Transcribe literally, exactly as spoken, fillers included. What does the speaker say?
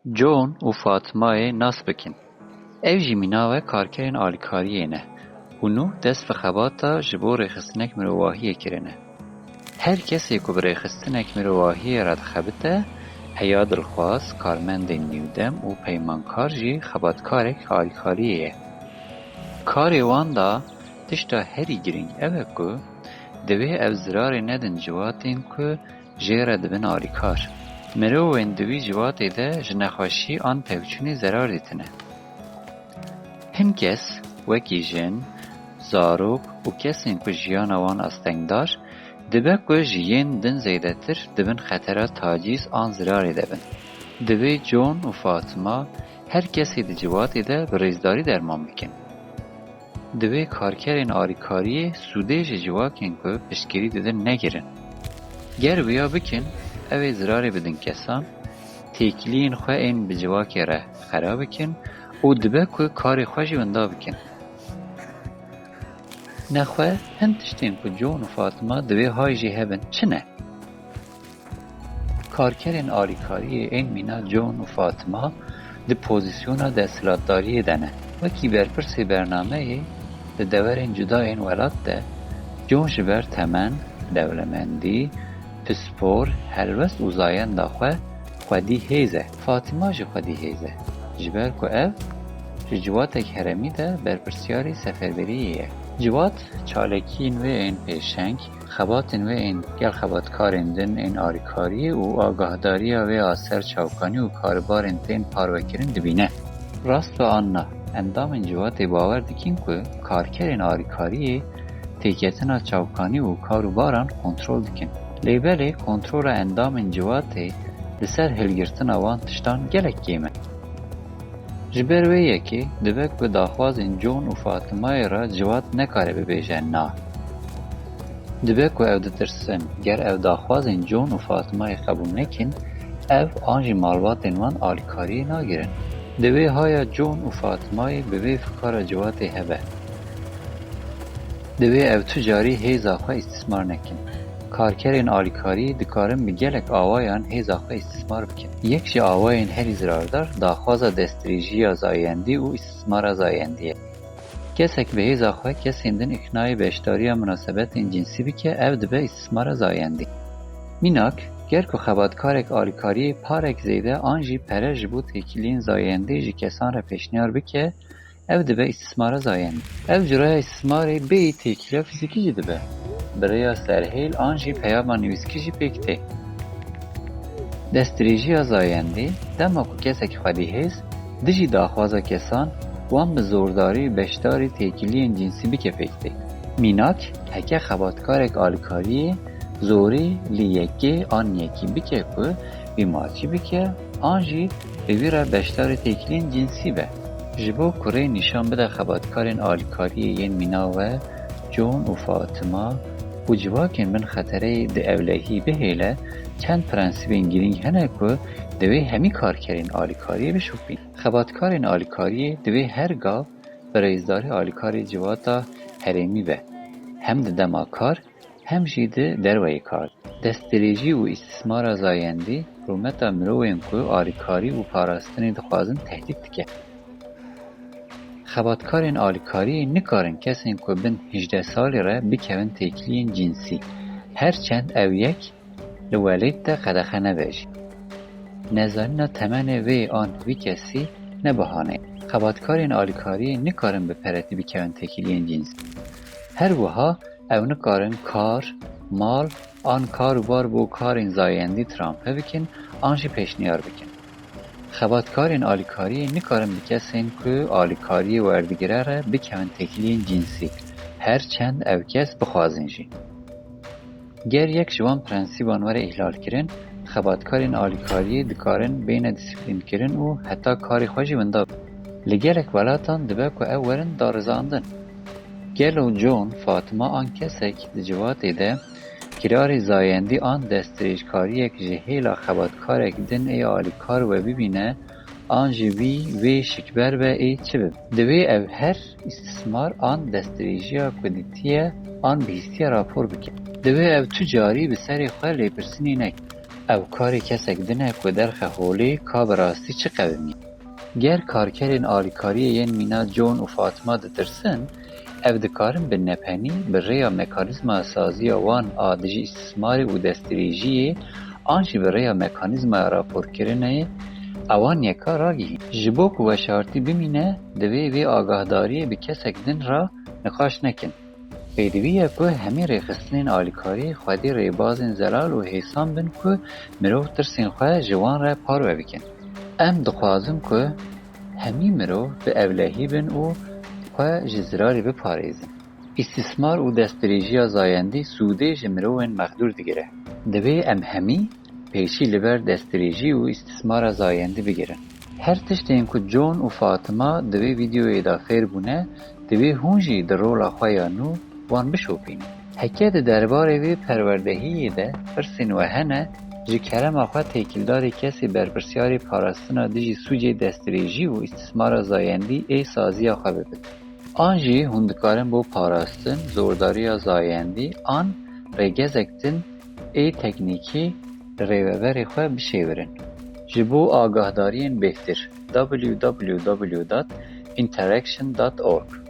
John û Fatimayê nas bikin. Ev jî mîna we karkerên alîkariyê ne û nû dest bi xebata ji bo rêxistinek mirovahiyê kirine. Her kesê ku bi rêxistinek mirovahiyê re dixebite, heya dilxwaz, karmendên nîwdem û peymankar jî xebatkarek alîkariyê ye. Karê wan da tişta herî girîng ew e ku divê ev zirarê nedin ciwatên ku jê re dibin alîkar. Mirovên di wî ciwatê de ji nexweşî an pevçûnê zerar dîtine. Hin kes, wekî jin, zarok û kesên ku jiyana wan astengdar, dibe ku ji yên din zêdetir di bin xetera tacîz an zirarê de bin. Divê John û Fatima her kesê di ciwatê de bi rêzdarî derman bikin. Divê karkerên alîkariyê sûdê ji civakên ku piştgirî didin negirin. Ger wiya bikin, ew ê zirarê bidin kesan, têkiliyên xwe ên bi civakê re xera bikin û dibe ku karê xwe jî winda bikin. Nexwe hin tiştên ku John û Fatima divê hay jî hebin çi ne? Karkerên alîkariyê ên mîna John û Fatima di pozîsyona desthilatdariyê de ne. Wekî berpirsê bernameyê di deverên cuda ên welat de, John ji ber temen, dewlemendî, pispor, helwest û zayenda xwe xwedî hêz e. Fatima jî xwedî hêz e, ji ber ku ev ji ciwatek herêmî de berpirsyarê seferberiyê ye. Ciwat çalekiyên wê ên pêşeng, xebatên wê ên gel xebatkarên din ên alîkariyê û agahdariya wê a ser çavkanî û karûbarên tên parvekirin dibîne. Rast be an na, endamên ciwatê bawer dikin ku karkerên alîkariyê têketina çavkanî û karûbaran kontrol dikin. Lê belê kontrola endamên ciwatê li ser hilgirtina wan tiştan gelek kêm e. Ji ber wê yekê dibe ku daxwazên John û Fatimayê re ciwat nekare bibêje na. Dibe ku ew ditirsin, ger ev daxwazên John û Fatimayê qebûl nekin, ev an jî malbatên wan alîkariyê nagirin. Divê haya John û Fatimayê bi vê fikara ciwatê hebe. Divê ew tu carî hêza xwe îstismar nekin. Karkerên alîkarî dikarin bi gelek awayan hêza xwe îstismar bikin. Yek ji awayên herî zirardar daxwaza destdirêjiya zayendî û îstismara zayendî ye. Kesek bi hêza xwe kesên din îqnayê beşdariya minasebetên cinsî bike, ev dibe îstismara zayendî. Mînak, ger ku xebatkarek alîkariyê parek zêde an jî pere ji bo têkiliyên zayendî ji kesan re pêşniyar bike, ev dibe îstismara zayendî. Ev curaya îstismarê bêyî têkiliya fîzîkî jî dibe. Bi rêya serhêl an jî peyama nivîskî jî pêk tê. Destdirêjiya zayendî, dema ku kesek xwedî hêz, dijî daxwaza kesan, wan bi zordarî beşdarî têkiliyên cinsî bike pêk tê. Mînak, heke xebatkarek alîkariyê zorî li yekê an yekî bike ku wî maçî bike, an jî bi wî re beşdarî têkiliyên cinsî be. Ji bo ku rê nîşan bide xebatkarên alîkariyê yên mîna we, John û Fatima û civakên bin xetereyê di ewlehî bihêle, çend prensîbên girîng hene ku divê hemî karkerên alîkariyê bişopîn. Xebatkarên alîkariyê divê her gav bi rêzdarî alîkarê civata herêmî be, hem di dema kar, hem jî di derveyê kar. Destdirêjî û îstismara zayendî rûmeta mirovên ku alîkarî û parastinê dixwazin tehdît dike. Xebatkarên alîkarî nikarin kesên ku bin hejdeh salî re bikevin têkiliyên cinsî, her çend ew yek li welêt de qedexe nebe jî. Nezanîna temenê vê an vî kesî ne bahane ye. Xebatkarên alîkariyê nikarin bi peretî bikevin têkiliyên cinsî. Her wiha ew nikarin kar, mal an karûbar bo karên zayendî trampe bikin an jî pêşniyar bikin. Xebatkarên alîkariyê nikarin bi kesên ku alîkariyê werdigire re bikevin têkiliyên cinsî, her çend ew kes bixwazin jî. Ger yek ji wan prensîban were îhlalkirin, xebatkarên alîkariyê dikarin bêne dîsîplînkirin û heta karê xwe jî winda bikin. Li gelek welatan dibe ku ew werin darizandin. Gelo John, Fatima an kesek di civatê de kirarê zayendî an destdirêjkariyek ji hêla xebatkarek din ê alîkar we bibîne, an jî wî wê şikber be ê çi bibe? Divê ev her îstismar an destdirêjiya ku dîtiye an bihîstiye rapor bike. Divê ev tu carî bi serê xwe lêpirsînî neke. Ew karê kesek din e ku derxe holê ka bi rastî çi qewimî. Ger karkerên alîkariyê yên mîna John û Fatima ditirsin, ev dikarin bi nepenî bi rêya mekanîzmaya saziya wan a dijî îstismarê û destdirêjiyê an jî bi rêya mekanîzmaya raporkirinê ewan yeka ragihîn. Ji bo ku weşartî bimîne, divê vê agahdariyê bi kesek din re niqaş nekin. Pêdivî ye ku hemî rêxistinên alîkarî xwedî rêbazên zelal û hêsan bin ku mirov tirsên xwe ji wan re parve bikin. Em dixwazin ku hemî mirov bi ewlehî bin û xwe ji zirarê biparêzin. Îstismar û destdirêjiya zayendî sûdê ji mirovên mexdûr digire. Divê em hemî pêşî li ber destdirêjî û îstismara zayendî bigirin. Her tiştên ku John û Fatima di vê vîdeoyê de fêr bûne, divê hûn jî di rola xwe ya nû wan bişopînin. Heke di derbarê vê perwerdehiyê de pirsên we hene, ji kerema xwe têkildarê kesê berpirsyarê parastina dijî sûcê destdirêjî û îstismara zayendî ê saziya xwe bibin. An jî hûn dikarin bo parastin, zordariya zayendî an rêgezek din ê teknîkî li rêveberê xwe bişêwirin. Ji bo agahdariyên bêhtir, www dot interaction dot org.